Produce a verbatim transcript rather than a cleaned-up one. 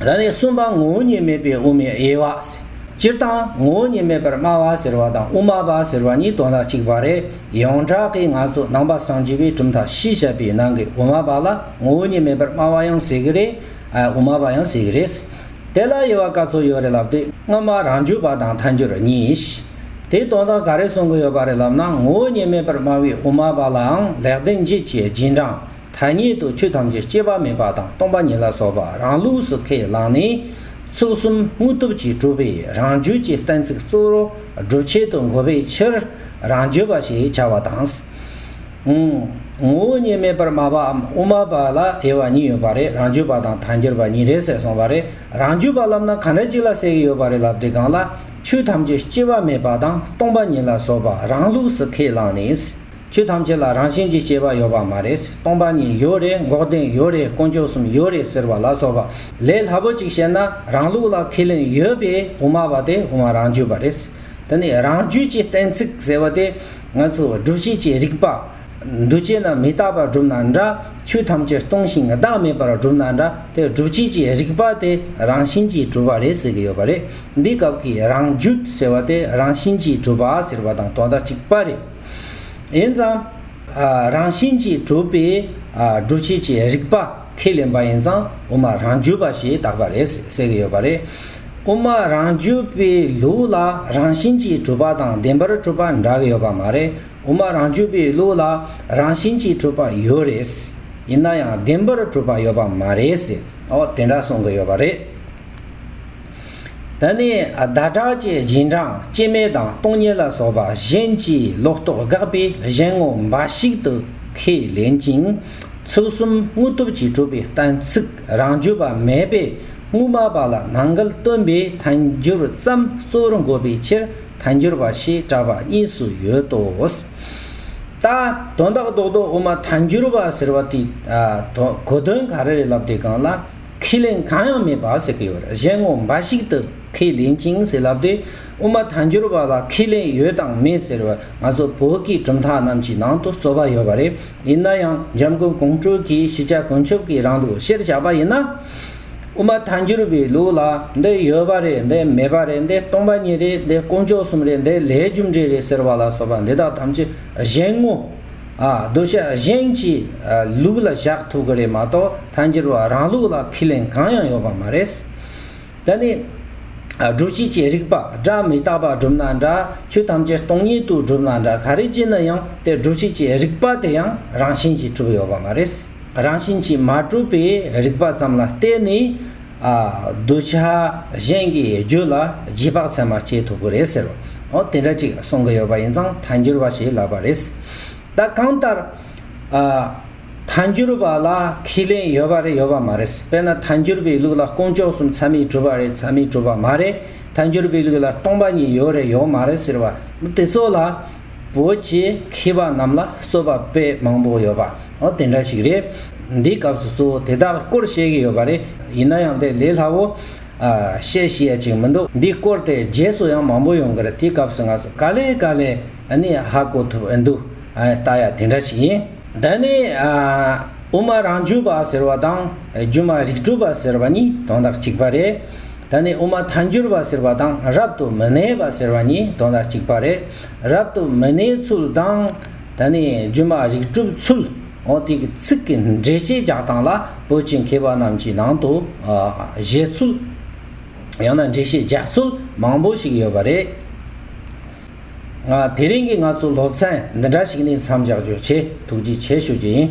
ད་ནི་གསུམ་པ་ངོ་བོ་ཉིད་མེད་པའི་དབུ་མའི་དབྱེ་བ། སྤྱིར་བཏང་ངོ་བོ་ཉིད་མེད་པར་སྨྲ་བ་ཟེར་བ་དང་དབུ་མ་པ་ཟེར་བ་གཉིས་དོན་དག་གཅིག་པ་རེད། ཡོངས་གྲགས་ཀྱིས་ང་ཚོ་ནང་པ་སངས་རྒྱས་པའི་གྲུབ་མཐའ་བཞི་བཤད་པའི་ནང་གི་དབུ་མ་པ་ལ་ངོ་བོ་ཉིད་མེད་པར་སྨྲ་བ་ཡང་ཟེར་གི་རེད། ཨ། དབུ་མ་པ་ཡང་ཟེར་གི་རེད། དེ་ལ་དབྱེ་བ་ག་ཚོད་ཡོད་རེད་ལབ་དུས་སྔ་མ་རང་རྒྱུད་པ་དང་ཐལ་འགྱུར་གཉིས། དེའི་དོན་དག་ག་རེ་གསུང་གི་ཡོད་པ་རེད་ལབ་ན། ངོ་བོ་ཉིད་མེད་པར་སྨྲ་བའི་དབུ་མ་པ་ལའང་ལེགས་ལྡན་འབྱེད་ཀྱི་རྗེས་འབྲང་ཐ་སྙད་དུ་ཆོས་ཐམས་ཅད་སྐྱེ་བ་མེད་པ་དང་སྟོང་པ་ཉིད་ལ་སོགས་པ་རང་ལུགས་སུ་ཁས་བླངས་ནས། ཚུལ་གསུམ་དངོས་སྟོབས་ཀྱིས་གྲུབ་པའི་རང་རྒྱུད་ཀྱི་གཏན་ཚིགས་གཙོ་བོར་སྒྲུབ་བྱེད་དུ་འགོད་པའི་ཕྱིར་རང་རྒྱུད་པ་ཞེས་བྱ་བ་དང་། ངོ་བོ་ཉིད་མེད་པར་སྨྲ་བའམ་དབུ་མ་པ་ལ་དབྱེ་བ་གཉིས་ཡོད་པ་རེད། རང་རྒྱུད་པ་དང་ཐལ་འགྱུར་པ་གཉིས་རེད་ཟེར་སོང་བ་རེད། རང་རྒྱུད་པ་ལབ་ན་ག་འདྲ་ཅིག་ལ་ཟེར་གྱི་ཡོད་པ་རེད་ལབ་དུས་སྒང་ལ། ཆོས་ཐམས་ཅད་སྐྱེ་བ་མེད་པ་དང་སྟོང་པ་ཉིད་ལ་སོགས་པ་རང་ལུགས་སུ་ཁས་བླངས་ནས། ཆོས་ཐམས་ཅད་ལ་རང་བཞིན་གྱིས་སྐྱེ་བ་ཡོད་པ་མ་རེད། སྟོང་པ་ཉིད་ཡོད་རེད། འགོག་བདེན་ཡོད་རེད། དཀོན་མཆོག་གསུམ་ཡོད་རེད་ཟེར་བ་ལ་སོགས་པ་ལས་སླ་པོ་ཅིག་བཤད་ན། རང་ལུགས་ལ་ཁས་ལེན་ཡོད་པའི་དབུ་མ་པ་དེ་དབུ་མ་རང་རྒྱུད་པ་རེད། དེ་ནས་རང་རྒྱུད་ཀྱི་གཏན་ཚིགས་ཟེར་བ་དེ་ང་ཚོ་སྒྲུབ་བྱེད་ཀྱི་རིགས་པ། འདུ་བྱེད་རྣམས་མི་རྟག་པར་སྒྲུབ་ན་འདྲ། ཆོས་ཐམས་ཅད་སྟོང་ཞིང་བདག་མེད་པར་སྒྲུབ་ན་འདྲ། དེ་སྒྲུབ་བྱེད་ཀྱི་རིགས་པ་དེ་རང་བཞིན་གྱིས་གྲུབ་པ་རེད་ཟེར་གྱི་ཡོད་པ་རེད། འདི་སྐབས་ཀྱི་རང་རྒྱུད་ཟེར་བ་དེ་རང་བཞིན་གྱིས་གྲུབ་པ་ཟེར་བ་དང་དོན་དག་གཅིག་པ་རེད། ཡིན་ཙང་། ཨ། རང་བཞིན་གྱིས་གྲུབ་པའི། ཨ། སྒྲུབ་བྱེད་ཀྱི་རིགས་པ་ཁས་ལེན་པ་ཡིན་ཙང་དབུ་མ་རང་རྒྱུད་པ་ཞེས་བཏགས་པ་རེད་ཟེར་གྱི་ཡོད་པ་རེད། དབུ་མ་རང་རྒྱུད་པའི་ལུགས་ལ་རང་བཞིན་གྱིས་གྲུབ་པ་དང་བདེན་པར་གྲུབ་པ་འདྲ་གི་ཡོད་པ་མ་རེད། དབུ་མ་རང་རྒྱུད་པའི་ལུགས་ལ་རང་བཞིན་གྱིས་གྲུབ་པ་ཡོད་རེད། ཡིན་ན་ཡང་བདེན་པར་གྲུབ་པ་ཡོད་པ་མ་རེད་ཟེར། འོ་དེ་འདྲ་གསུང་གི་ཡོད་པ་རེད། ད་ནི་ཟླ་གྲགས་ཀྱི་རྗེས་འབྲང་སྐྱེ་མེད་དང་སྟོང་ཉིད་ལ་སོགས་པ་གཞན་གྱི་ལོག་རྟོག་དགག་པའི་གཞན་ངོ་འབའ་ཞིག་ཏུ་ཁས་ལེན་ཅིང་། ཚུལ་གསུམ་དངོས་སྟོབས་ཀྱིས་གྲུབ་པའི་གཏན་ཚིགས་རང་རྒྱུད་པ་མེད་པས་དབུ་མ་པ་ལ་ནང་འགལ་སྟོན་པའི་ཐལ་འགྱུར་ཙམ་གཙོ་བོར་འགོད་པའི་ཕྱིར། ཐལ་འགྱུར་བ་ཞེས་གྲགས་པ་གཉིས་སུ་ཡོད་དོ། ད་དོན་དག་རྡོག་རྡོག་དབུ་མ་ཐལ་འགྱུར་བ་ཟེར་བ་དེ། ཨ། དོ་གོ་དོན་ག་རེ་རེད་ལབ་དུས་སྒང་ལ། ཁས་ལེན་གང་ཡང་མེད་པ་ཟེར་གྱི་ཡོད་རེད། གཞན་ངོ་འབའ་ཞིག་ཏུ་ཁས་ལེན་ཅིང་ཟེར་ལབ་དུས། དབུ་མ་ཐལ་འགྱུར་བ་ལ་ཁས་ལེན་ཡོད་དང་མེད་ཟེར་བ་ང་ཚོ་བོད་ཀྱི་གྲུབ་མཐའ་རྣམས་ཀྱི་ནང་དུ་རྩོད་པ་ཡོད་པ་རེད། ཡིན་ན་ཡང་འཇམ་མགོན་ཀོང་སྤྲུལ་གྱིས་ཤེས་བྱ་ཀུན་ཁྱབ་ཀྱི་རང་ལུགས་ཕྱིར་བཞག་པ་ཡིན་ན། དབུ་མ་ཐལ་འགྱུར་བའི་ལུགས་ལ་འདི་ཡོད་པ་རེད། འདི་མེད་པ་རེད། འདི་སྟོང་པ་ཉིད་རེད། འདི་དཀོན་མཆོག་གསུམ་རེད། འདི་ལས་རྒྱུ་འབྲས་རེད་ཟེར་བ་ལ་སོགས་པ་འདི་དག་ཐམས་ཅད་གཞན་ངོ་། ཨ། གདུལ་བྱ་གཞན་གྱི་ལུགས་ལ་བཞག་ཐུབ་ཀྱི་རེད་མ་གཏོགས། ཐལ་འགྱུར་བ་རང་ལུགས་ལ་ཁས་ལེན་གང་ཡང་ཡོད་པ་མ་རེད། ད་ནི། ཨ། སྒྲུབ་བྱེད་ཀྱི་རིགས་པ་སྒྲ་མི་རྟག་པ་སྒྲུབ་ན་འདྲ། ཆོས་ཐམས་ཅད་སྟོང་ཉིད་དུ་སྒྲུབ་ན་འདྲ། ག་རེ་བྱས་ན་ཡང་དེ་སྒྲུབ་བྱེད་ཀྱི་རིགས་པ་དེ་ཡང་རང་བཞིན་གྱིས་གྲུབ་ཡོད་པ་མ་རེད། རང་བཞིན་གྱིས་མ་གྲུབ་པའི་རིགས་པ་ཙམ་ལ་བརྟེན་ནས། ཨ། གདུལ་བྱ་གཞན་གྱི་རྒྱུད་ལ་རྗེས་དཔག་ཚད་མ་སྐྱེ་ཐུབ་ཀྱི་རེད་ཟེར་བ། འོ་དེ་འདྲ་ཅིག་གསུང་གི་ཡོད་པ་ཡིན་ཙང་ཐལ་འགྱུར་བ་ཞེས་ལབ་པ་རེད། ད་གང་ལྟར། ཨ། ཐལ་འགྱུར་བ་ལ་ཁས་ལེན་ཡོད་པ་རེད། ཡོད་པ་མ་རེད། དཔེར་ན་ཐལ་འགྱུར་བའི་ལུགས་ལ་དཀོན་མཆོག་གསུམ་ཚད་མས་གྲུབ་པ་རེད། ཚད་མས་གྲུབ་པ་མ་རེད། ཐལ་འགྱུར་བའི་ལུགས་ལ་སྟོང་པ་ཉིད་ཡོད་རེད། ཡོད་མ་རེད་ཟེར་བ་དེ་ཚོ་ལ། བོད་ཀྱི་མཁས་པ་རྣམས་ལ་རྩོད་པ་དཔེ་མང་པོ་ཡོད་པ། འོ་དེ་འདྲ་ཞིག་རེད། འདིའི་སྐབས་སུ་གཙོ་བོ་དེ་དག་སྐོར་བཤད་ཀྱི་ཡོད་པ་རེད། ཡིན་ན་ཡང་དེ་ལས་སླ་བོ། ཨ། བཤད་ཤེས་ཡ་ཅིག་མི་འདུག་འདིའི་སྐོར་དེ་རྗེས་སུ་ཡང་མང་པོ་ཡོང་གི་རེད། དེའི་སྐབས་སུ་ང་ཚོ་ག་ལེ་ག་ལེ་ཨ་ནི་ཧ་གོ་ཐུབ་ཨེ་འདུག་ཨ། ལྟ་ཡ་དེ་འདྲ་ཞིག་ཡིན། ད་ནི། ཨ། དབུ་མ་རང་རྒྱུད་པ་ཟེར་བ་དང་སྒྱུ་མ་རིགས་གྲུབ་པ་ཟེར་བ་གཉིས་དོན་དག་གཅིག་པ་རེད། ད་ནི་དབུ་མ་ཐལ་འགྱུར་བ་ཟེར་བ་དང་རབ་ཏུ་མི་གནས་པ་ཟེར་བ་གཉིས་དོན་དག་གཅིག་པ་རེད། རབ་ཏུ་མི་གནས་ཚུལ་དང་། ད་ནི་སྒྱུ་མ་རིགས་གྲུབ་ཚུལ། འོ་དེ་གི་ཚིག་གི་འགྲེལ་བཤད་རྒྱག་སྟངས་ལ་བོད་ཀྱི་མཁས་པ་རྣམས་ཀྱི་ནང་དུ། ཨ། བཞེད་ཚུལ། ཡང་ན་འགྲེལ་བཤད་རྒྱག་ཚུལ་མང་པོ་ཞིག་ཡོད་པ་རེད། ཨ། དེ་རིང་གི་ང་ཚོ་སློབ་ཚན་འདི་འདྲ་ཞིག་ནས་མཚམས་འཇོག་རྒྱུ་བྱས། ཐུགས་རྗེ་ཆེ་ཞུ་རྒྱུ་ཡིན།